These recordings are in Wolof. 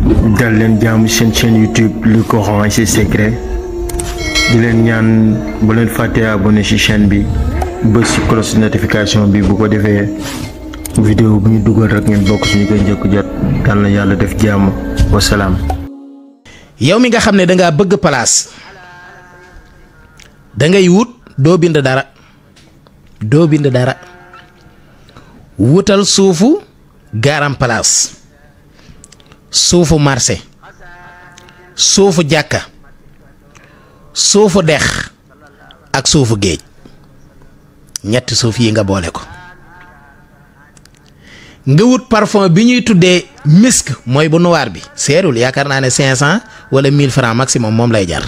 dal leen jaamu seen chaîne YouTube Le Coran et ses secrets di leen ñaan bu leen fàtte abonné ci chaîne bi bës ci cloche notification bi bu ko defee vidéo bu ñu dugal rek ngeen bokk suñu koy njëkk jot yal na yàlla def jàmm wasalaam. yow mi nga xam ne dangaa bëgg place dangay wut doo bind dara wutal suufu garam place suufu marché suufu jàkka suufu dex ak suufu géej ñetti suuf yi nga boole ko nga wut parfum bi ñuy tuddee misk mooy bu noir bi seerul yaakaar naa ne 500 wala 1000 francs maximum moom lay jar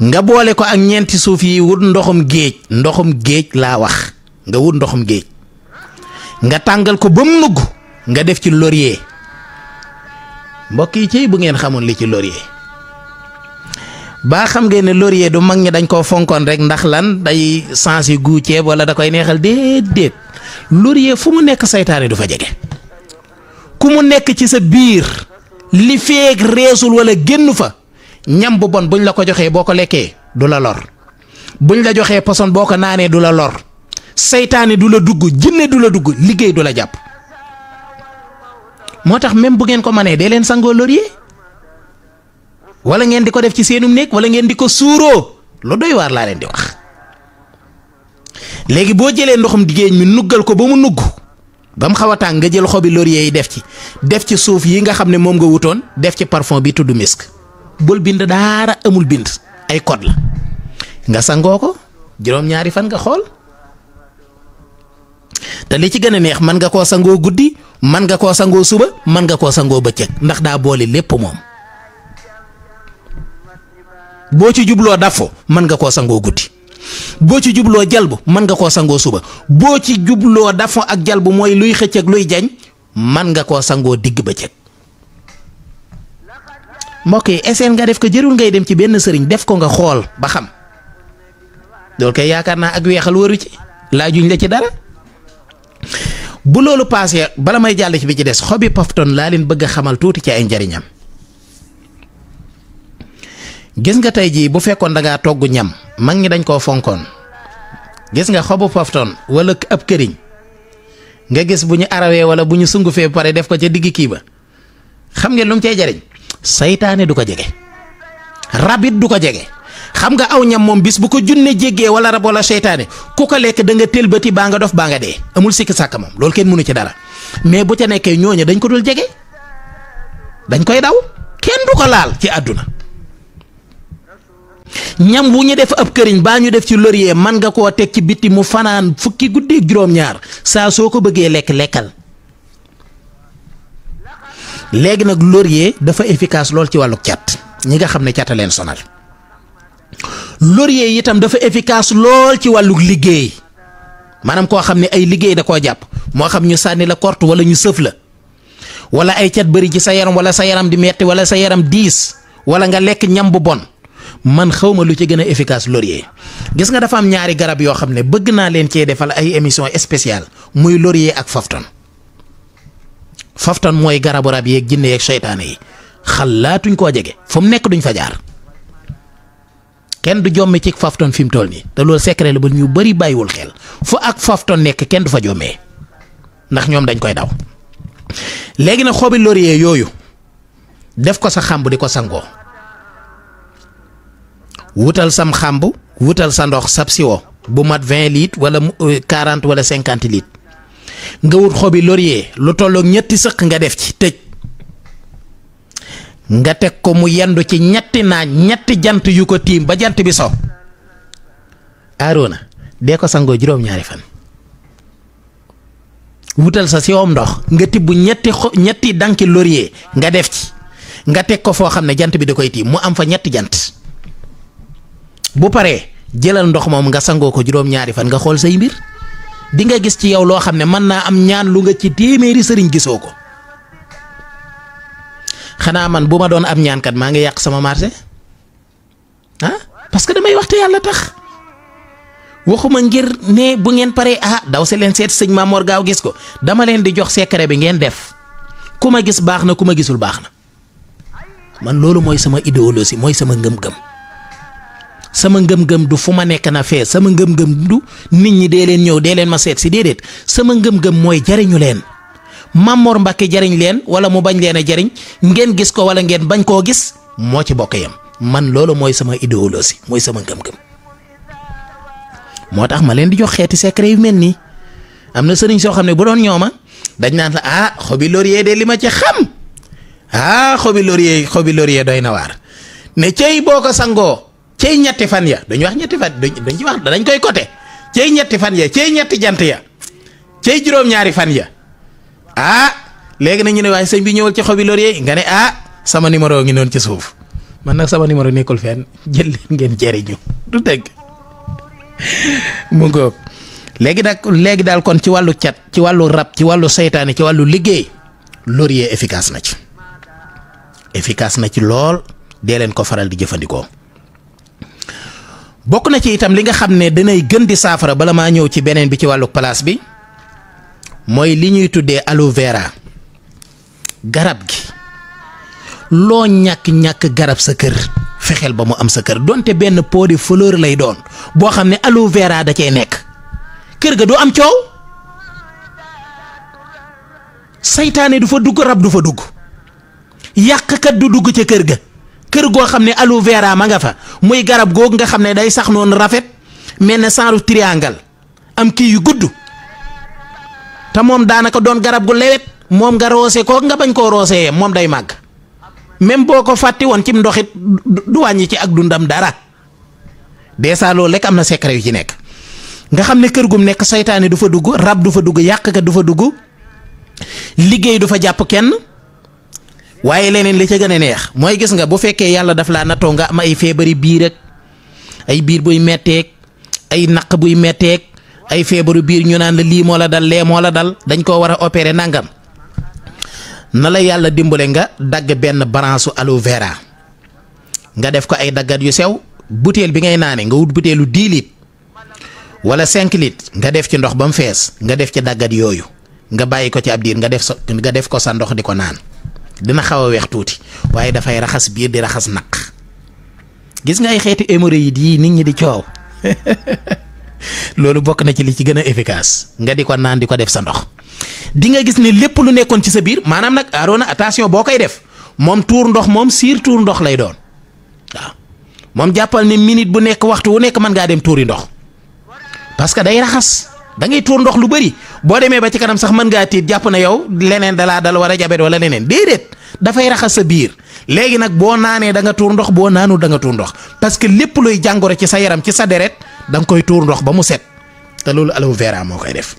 nga boole ko ak ñeenti suuf yi wut ndoxum géej laa wax nga wut ndoxum géej nga tàngal ko ba mu nugg nga def ci laurier mbokk yi ci bu ngeen xamoon li ci laurier baa xam ngeen ne laurier du mag ñi dañ koo fonkoon rek ndax lan day sensi gu ceeb wala da koy neexal déedéet laurier fu mu nekk saytaane du fa jege ku mu nekk ci sa biir li feeg reesul wala génn fa ñam bu bon buñ la ko joxee boo ko lekkee du la lor buñ la joxee poson boo ko naanee du la lor saytaane du la dugg jinne du la dugg liggéey du la jàpp moo tax même bu ngeen ko mënee dee leen sangoo laurier wala ngeen di ko def ci seenum néeg wala ngeen di ko suuroo lu doy waar laa leen di wax léegi boo jëlee ndoxum géej mi nuggal ko ba mu nugg ba mu xaw a tàng nga jël xobi laurier yi def ci suuf yi nga xam ne moom nga wutoon def ci parfum bi tudd misk bul bind daara amul bind ay code la nga sangoo ko juróom-ñaari fan nga xool te li ci gën a neex mën nga koo sangoo guddi mën nga koo sangoo suba mën nga koo sangoo bëccëg ndax daa boole lépp moom boo ci jubloo dafo mën nga koo sangoo guddi boo ci jubloo jalbu mën nga koo sangoo suba boo ci jubloo dafo ak jalbu mooy luy xëcc ak luy jañ mën nga koo sangoo digg bëccëg mbokk yi essayé nga def ko jërul ngay dem ci benn sëriñ def ko nga xool ba xam loolu kay yaakaar naa ak weexal waru ci laajuñ la ci dara. bu loolu paasee bala may jàll ci bi ci des xobi pofton laa leen bëgg a xamal tuuti ci ay njariñam gis nga tey jii bu fekkoon da ngaa togg ñam mag ñi dañ koo fonkoon gis nga xobu pofton wala ab këriñ nga gis bu ñu arawee wala bu ñu sungufee ba pare def ko ca digg kii ba xam ngeen lu mu cay jariñ saytaane du ko jege rabit du ko jege xam nga aw ñam moom bis bu ko junne jéggee wala rab wala seytaane ku ko lekk da nga tëlbati baa nga dof baa nga dee amul sikki sàkk moom loolu kenn mënu ci dara mais bu ca nekkee ñooñu dañ ko dul jege dañ koy daw kenn du ko laal ci àdduna ñam bu ñu def ab këriñ baa ñu def ci laurier man nga koo teg ci bitti mu fanaan fukki guddeeg juróom-ñaar saa soo ko bëggee lekkal léegi nag laurier dafa efficace lool ci wàllu cat ñi nga xam ne cat a leen sonal laurier itam dafa efficace lool ci wàllu liggéey maanaam koo xam ne ay liggéey da koo jàpp moo xam ñu sànni la korte wala ñu sëf la wala ay cat bëri ci sa yaram wala sa yaram di metti wala sa yaram diis wala nga lekk ñam bu bon man xawma lu ci gën a efficace laurier gis nga dafa am ñaari garab yoo xam ne bëgg naa leen cee defal ay émission spéciale muy laurier ak fafton mooy garabu rab yeeg jinne yeeg seytaane yi xalaatuñ koo jege fu mu nekk duñ fa jaar kenn du jommi ci fafton fi mu toll nii te loolu secret la ba ñu bari bàyyiwul xel fu ak fafton nekk kenn du fa jommee ndax ñoom dañ koy daw léegi nag xobi laurier yooyu def ko sa xàmb di ko sangoo wutal sam xàmb wutal sa ndox sab siwo bu mat 20 litres wala 40 wala 50 litres nga wut xobi laurier lu tolloog ñetti sëq nga def ci tëj nga teg ko mu yendu ci ñetti naaj ñetti jant yu ko tiim ba jant bi so Aroona dee ko sangoo juróom-ñaari fan wutal sa siwoom ndox nga tibb ñetti danki laurier nga def ci nga teg ko foo xam ne jant bi da koy tiim mu am fa ñetti jant bu paree jëlal ndox moom nga sangoo ko juróom-ñaari fan nga xool say mbir di nga gis ci yow loo xam ne mën naa am ñaan lu nga ci téeméeri sëriñ gisoo ko xanaa man bu ma doon am ñaankat maa ngi yàq sama marché parce que damay waxte yàlla tax waxuma ngir ne bu ngeen paree daw si leen seet sëñ Mamor gaaw gis ko dama leen di jox secret bi ngeen def ku ma gis baax na ku ma gisul baax na man loolu mooy sama idéologie mooy sama ngëm-ngëm sama ngëm-ngëm du fu ma nekk na fee sama ngëm-ngëm du nit ñi dee leen ñëw dee leen ma seet si déedéet sama ngëm-ngëm mooy jariñu leen Mamor Mbacke jariñ leen wala mu bañ leen a jariñ ngeen gis ko wala ngeen bañ koo gis moo ci bokk yam man loolu mooy sama idéologie mooy sama ngëm-ngëm moo tax ma leen di jox xeeti secret yu mel nii am na sëriñ soo xam ne bu doon ñooma dañ naan la xobi laurier de li ma ci xam xobi laurier doy na waar ne cey boo ko sangoo cey ñetti fan ya dañu wax ñetti fan dañ ci wax dañ koy côté cey ñetti fan ya cey ñetti jant ya cey juróom-ñaari fan ya léegi na ñu ne waaye sëñ bi ñëwal ci xobi laurier nga ne sama numéro ngi noonu ci suuf man nag sama numéro nekkul fenn jël leen ngeen jëriñu du dëgg mu ngoog léegi daal kon ci wàllu cat ci wàllu rab ci wàllu seytaane ci wàllu liggéey laurier efficace na ci lool dee leen ko faral di jëfandikoo. bokk na ci itam li nga xam ne danay gën di saafara bala maa ñëw ci beneen bi ci wàllu place bi mooy li ñuy tuddee aloe vera garab gi loo ñàkk garab sa kër fexeel ba mu am sa kër donte benn pot de fleur lay doon boo xam ne aloe vera da cay nekk kër ga du am coow saytaane du fa dugg rab du fa dugg yàqkat du dugg ca kër ga kër goo xam ne aloe vera ma nga fa muy garab googu nga xam ne day sax noonu rafet mel ne genre triangle am kii yu gudd te moom daanaka doon garab gu lewet moom nga roose ko nga bañ koo roosee moom day màgg même boo ko fàtti woon ci ndoxit du wàññi ci ak dundam dara dèjà loolu rek am na secret yu ci nekk nga xam ne kër gum nekk saytaane du fa dugg rab du fa dugg yàqkat du fa dugg liggéey du fa jàpp kenn waaye leneen li ca gën a neex mooy gis nga bu fekkee yàlla daf laa nattoo nga am ay feebari biir ak ay biir buy metteeg ay naq buy metteeg ay feebaru biir ñu naan la lii moo la dal lee moo la dal dañ koo war a opérer nangam na la yàlla dimbale nga dagg benn branche aloe vera nga def ko ay daggat yu sew butéel bi ngay naane nga wut butéelu 10 litres wala 5 litres nga def ci ndox ba mu fees nga def ci daggat yooyu nga bàyyi ko ci ab diir nga def ko sa ndox di ko naan dina xaw a weex tuuti waaye dafay raxas biir di raxas naq gis nga ay xeeti hémorroïdes yii nit ñi di coow loolu bokk na ci li ci gën a efficace nga di ko naan di ko def sa ndox di nga gis ne lépp lu nekkoon ci sa biir maanaam nag Arona attention boo koy def moom tuur ndox moom siir tuur ndox lay doon waaw moom jàppal ne minute bu nekk waxtu wu nekk mën ngaa dem tuuri ndox parce que day raxas da ngay tuur ndox lu bëri boo demee ba ci kanam sax mën ngaa tiit jàpp na yow leneen dalaa dal wala jabet wala leneen déedéet dafay raxas sa biir léegi nag boo naanee da nga tuur ndox boo naanul da nga tuur ndox parce que lépp luy jàngoro ci sa yaram ci sa deret da nga koy tuur ndox ba mu set te loolu aloe vera moo koy def